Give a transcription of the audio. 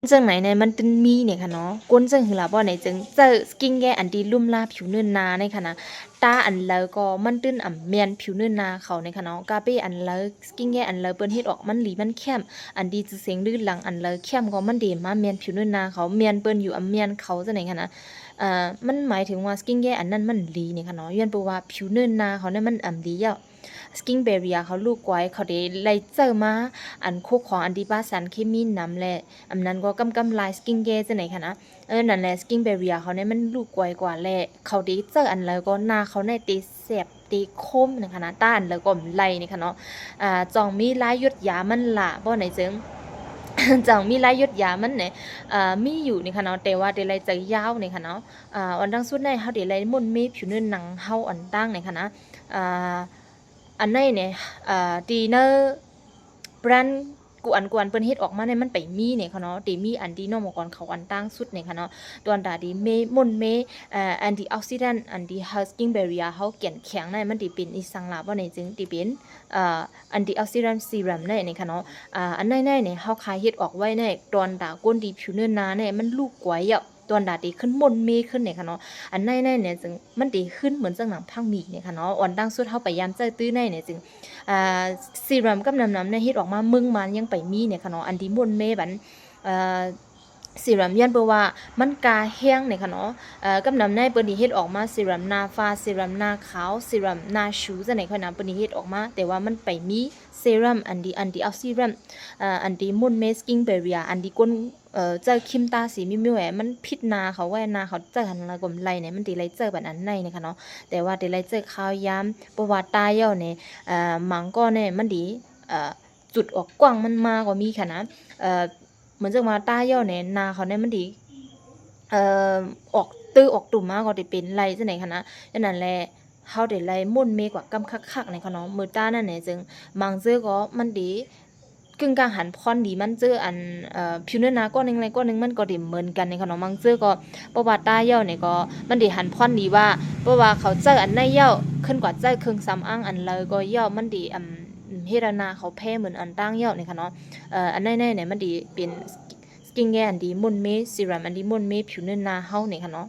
ຈັ່ງໃດແນ່ມັນຈຶ່ງມີນີ້ຄະເນາະ, ຄົນຈັ່ງຫືອລະບໍ່ແນ່ຈຶ່ງໃຊ້ສະກິນແຄອັນທີ່ລຸມລາຜິວເນີນໜ້ານີ້ຄະນະ. ຕາອັນໃດກໍມັນຈຶ່ງອຳແມ່ນຜິວເນີນໜ້າເຂົານີ້ຄະເນາະ, ກາເປ້ອັນໃດ ສະກິນແຄອັນໃດເພິ່ນເຮັດອອກມັນດີມັນແຄມ, ອັນທີ່ຊື່ສຽງລືດດັງອັນໃດແຄມກໍມັນເດມາແມ່ນຜິວເນີນໜ້າເຂົາ, ແມ່ນເພິ່ນຢູ່ອຳແມ່ນເຂົາຈັ່ງໃດຄະນະ. ເອີ ມັນໝາຍເຖິງວ່າສະກິນແຄອັນນັ້ນມັນດີນີ້ຄະເນາະ, ຍ້ອນເພາະວ່າຜິວເນີນໜ້າເຂົານັ້ນມັນອຳດີແລ້ວ. ສະກິນແບເຣຍເຂົາລູກກວາຍ ເຂົາເດໄລ່ເຈີມາອັນໂຄຂອງອັນທີ່ປາສານເຄມີນຳ ແລະ ອັນນັ້ນກໍກຳກຳລາຍສະກິນແຄຈັ່ງໃດຄະນະ. ເອີ ນັ້ນແຫຼະ ສະກິນແບເຣຍເຂົານີ້ມັນລູກກວາຍກວ່າ ແລະ ເຂົາເດເຈີອັນໃດກໍໜ້າເຂົານີ້ເດແສບເດຄົມນີ້ຄະນະ, ຕາອັນໃດກໍໄດ້ນີ້ຄະເນາະ. ອ່າ ຈ່ອງມີລາຍຢົດຢາມັນລະບໍ່ແນ່ຈຶ່ງ ຈ່ອງມີລາຍຢົດຢາມັນແນ່ ເອີ ມີຢູ່ນີ້ຄະເນາະ, ແຕ່ວ່າເດໄລ່ເຈີຍາວນີ້ຄະເນາະ. ອ່າ ອັນດັງສຸດນີ້ເຮົາເດໄລ່ມົນເມຜິວເນີນໜັງເຮົາອັນຕ່າງນີ້ຄະນະ. ອ່າ ອັນໃດແນ່ ເອີ ທີ່ໃນແບຣນກູອັນກວນເພິ່ນເຮັດອອກມານີ້ມັນໄປມີນີ້ຄະເນາະ, ທີ່ມີອັນທີ່ນ້ອງໝໍກອນເຂົາອັນຕ່າງສຸດນີ້ຄະເນາະ. ຕົວອັນຕາທີ່ເມ ມົນເມ ເອີ ແອນຕີອອກຊີດັນ ອັນທີ່ເຮົາສະກິນແບເຣຍເຮົາແກ່ນແຂງນັ້ນ ມັນທີ່ເປັນອີ່ສັງລະບໍ່ແນ່ຈຶ່ງ ທີ່ເປັນ ເອີ ແອນຕີອອກຊີດັນຊີຣັມນີ້ນີ້ຄະເນາະ. ອ່າ ອັນໃດແນ່ນີ້ເຮົາຂາຍເຮັດອອກໄວ້ນີ້ ຕົວອັນຕາຄົນທີ່ຜິວເນີນໜານີ້ມັນລູກກວາຍແລ້ວ ຕົວອັນຕາທີ່ຂຶ້ນມົນເມຂຶ້ນນີ້ຄະເນາະ. ອັນໃດແນ່ນີ້ຈຶ່ງມັນເດຂຶ້ນເໝືອນຈັ່ງໜັງຜັກໝີ່ນີ້ຄະເນາະ. ອັນດັງສຸດເຮົາພະຍາຍາມໃຊ້ຕື້ໃນນີ້ຈຶ່ງ ອ່າ ຊີຣັມກັບນ້ຳນຳນີ້ເຮັດອອກມາເມືອງມານຍັງໄປມີນີ້ຄະເນາະ, ອັນທີ່ມົນເມບັນ ເອີ ຊີຣັມ ຍ້ອນເພາະວ່າມັນກາແຮງນີ້ຄະເນາະ. ເອີ ກັບນ້ຳໃນເພິ່ນທີ່ເຮັດອອກມາ ຊີຣັມໜ້າຟ້າ ຊີຣັມໜ້າຂາວ ຊີຣັມໜ້າຊູຈັ່ງໃດຂ້ອຍນຳ ເພິ່ນທີ່ເຮັດອອກມາ ແຕ່ວ່າມັນໄປມີຊີຣັມ ອັນທີ່ ແອນຕີອອກຊີດັນ ເອີ ອັນທີ່ມົນເມສະກິນແບເຣຍ ອັນທີ່ຄົນ ເອີ ໃຊ້ຄຣີມຕາສີມີວໆ ມັນຜິດໜ້າເຂົາໄວ້ ໜ້າເຂົາໃຊ້ຫັ້ນລະກໍໄດ້ນີ້ ມັນຊິໄດ້ໃຊ້ບັນອັນໃນນີ້ຄະເນາະ. ແຕ່ວ່າຊິໄດ້ໃຊ້ຄາວຍາມ ເພາະວ່າຕາຍແລ້ວນີ້ ເອີ ມັນກໍແນ່ ມັນຊິ ເອີ ຈຸດອອກກວ້າງມັນມາກໍມີຄະນະ. ເອີ ເໝືອນຈັ່ງວ່າຕາຍແລ້ວນີ້ ໜ້າເຂົານີ້ມັນຊິ ເອີ ອອກຕື້ອອກຕຸ່ມມາກໍຊິເປັນໄດ້ຈັ່ງໃດຄະນະ. ອັນນັ້ນແຫຼະ ເຮົາໄດ້ໄລ່ມົນເມກວ່າກຳຄັກໆນີ້ຄະເນາະ. ມື້ຕານັ້ນນີ້ຈຶ່ງ ບາງເທື່ອກໍມັນຊິ ກຶ່ງກາງຫັນຜ່ອນດີ ມັນເຈີອັນ ເອີ ຜິວເນື້ອໜາກ້ອນໜຶ່ງໃນກ້ອນໜຶ່ງ ມັນກໍໄດ້ເໝືອນກັນນີ້ຄະເນາະ. ບາງເທື່ອກໍ ເພາະວ່າຕາຍແລ້ວນີ້ກໍ ມັນໄດ້ຫັນຜ່ອນດີວ່າ ເພາະວ່າເຂົາໃຊ້ອັນໃນແລ້ວ ຂຶ້ນກວ່າໃຊ້ເຄື່ອງສຳອາງອັນໃດກໍແລ້ວ ມັນໄດ້ ອຳ ເຮັດໃຫ້ໜ້າເຂົາແພ້ເໝືອນອັນຕ່າງແລ້ວນີ້ຄະເນາະ. ເອີ ອັນໃນໆນີ້ມັນໄດ້ເປັນສະກິນແຄອັນທີ່ມົນເມ ຊີຣັມອັນທີ່ມົນເມຜິວເນື້ອໜາເຮົານີ້ຄະເນາະ.